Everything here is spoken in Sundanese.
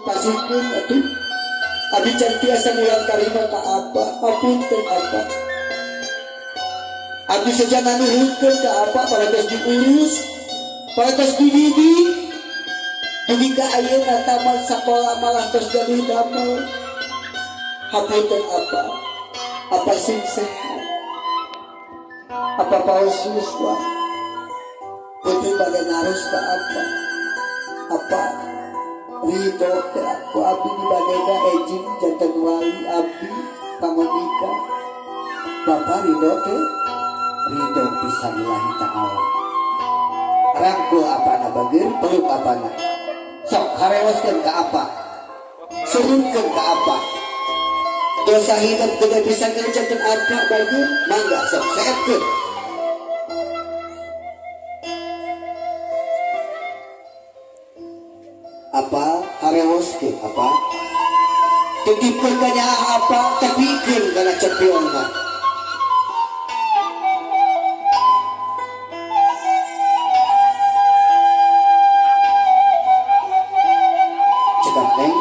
Pasihkeun atuh. Abi can tiasa mulang karima ka apa, hapunten apa. Abdi sejana nuhunkeun ka apa parantos diurus, parantos dididik. Dugi ka ayeuna tamat sakola malah tos gaduh damel. Hapunten apa? Apa sing sehat? Apa paus yuswa? Putri bade narus ka apa? Apa ridho teh aku abdi dibadega ejing janten wali abdi kanggo nikah. Bapak ridho teh ridho pisan lillahi ta'ala. Rangkul apana bageur, peluk apana. Sok harewoskeun ka apa? Suhunkeun ka apa? Dosa hidup gede pisan janten apa bageur? Mangga sok seetkeun. Apa harewoskeun apa? Titipkeun ka nyaah apa? Tepikeun kana cepionna. Cekap neng